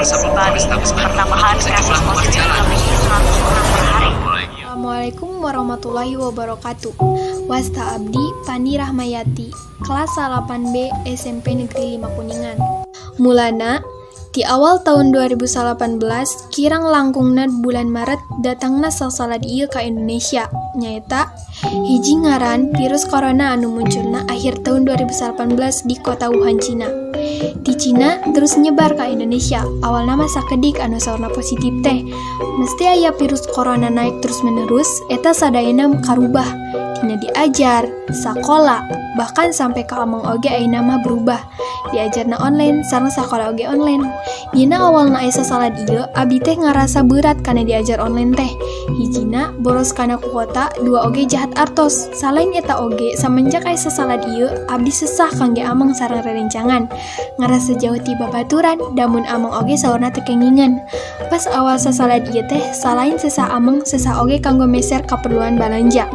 Provinsi Bali. Pertambahan kasus positif melebihi 100 orang per hari. Assalamualaikum warahmatullahi wabarakatuh. Wasta Abdi Pani Rahmayati, kelas 8B SMP Negeri 5 Kuningan. Mulana di awal tahun 2018, kirang langkungna bulan Maret, datangna sasalad ieu ka Indonesia, nyaeta hiji ngaran virus corona anu munculna akhir tahun 2018 di kota Wuhan, Cina. Di Cina terus nyebar ka Indonesia. Awalna mah sakedik anu saurna positif teh. Mesti aya virus corona naik terus menerus, eta sadayana karubah. Tina diajar, sakola, bahkan sampai ke ameng oge ayeuna mah berubah. Diajarna online, sareng sakola oge online. Dina awalna aya sasalad ieu, abdi teh ngarasa berat kana diajar online teh. Hijina boros kana kuota, dua oge jahat artos. Salain eta oge, samenjak aya sasalad ieu, abdi sesah kangge ameng sareng rerencangan. Ngarasa jauh ti babaturan, da mun ameng oge saurna teu kengingan. Pas awal sasalad ieu teh, salain sesah ameng, sesah oge kanggo meser kaperluan balanja.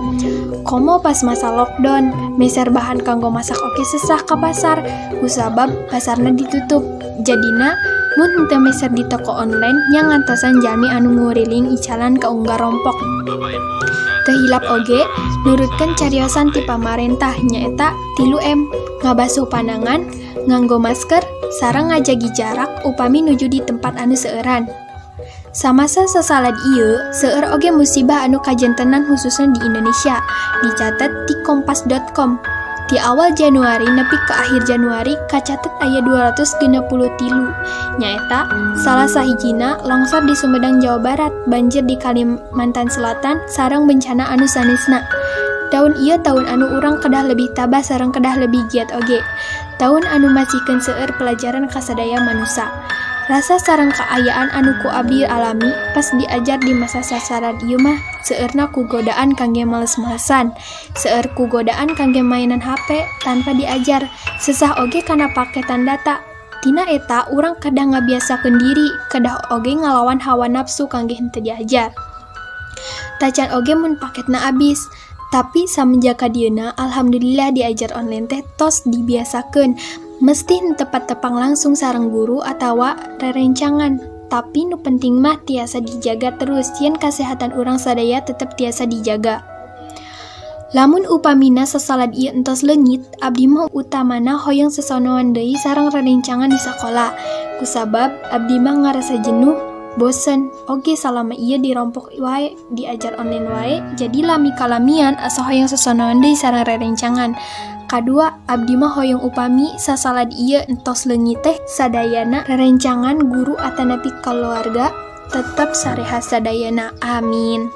Komo pas masa lockdown, meser bahan kanggo masak oge sesah ka pasar, kusabab pasarna ditutup. Jadina, mun henteu meser di toko online nya ngantosan jalmi anu nguriling icalan ka unggal rompok. Teu hilap oge, nurutkeun cariosan ti pamarentah, nyaeta 3M, ngabasuh panangan, nganggo masker, sareng ngajagi jarak upami nuju di tempat anu seueuran. Samasa sasalad ieu, seueur oge musibah anu kajentenan, khususna di Indonesia, dicatet di kompas.com. Di awal Januari nepi ke akhir Januari kacatet aya 263, nyaeta salah sahijina longsor di Sumedang, Jawa Barat, banjir di Kalimantan Selatan, sareng bencana anu sanesna. Taun ieu taun anu urang kedah lebih tabah sareng kedah lebih giat oge. Taun anu masihkeun seueur pelajaran ka sadaya manusa. Rasa sareng kaayaan anu ku abdi alami pas diajar di masa sasalad ieu mah seueurna ku godaan kangge males-malesan, seueur ku godaan kangge mainan HP tanpa diajar, sesah oge kana paketan data. Tina eta urang kedah ngabiasakeun diri, kedah oge ngalawan hawa nafsu kangge henteu diajar. Tacan oge mun paketna abis. Tapi samenjak kadieuna, alhamdulillah, diajar online teh tos dibiasakeun. Mesti henteu patepang langsung sareng guru atawa rerencangan, tapi nu penting mah tiasa dijaga terus yen kasehatan urang sadaya tetep tiasa dijaga. Lamun upamina sasalad ieu entos leungit, abdi mah utamana hoyong sesonoan deui sareng rerencangan di sakola. Kusabab abdi mah ngarasa jenuh, bosen oge salama ieu dirompok wae, diajar online wae, jadi lami kalamian asa hoyong sesonoan deui sareng rerencangan. Kadua, abdi mah hoyong upami sasalad ieu entos leungit teh sadayana rerencangan, guru atanapi keluarga tetep sarehat sadayana. Amin.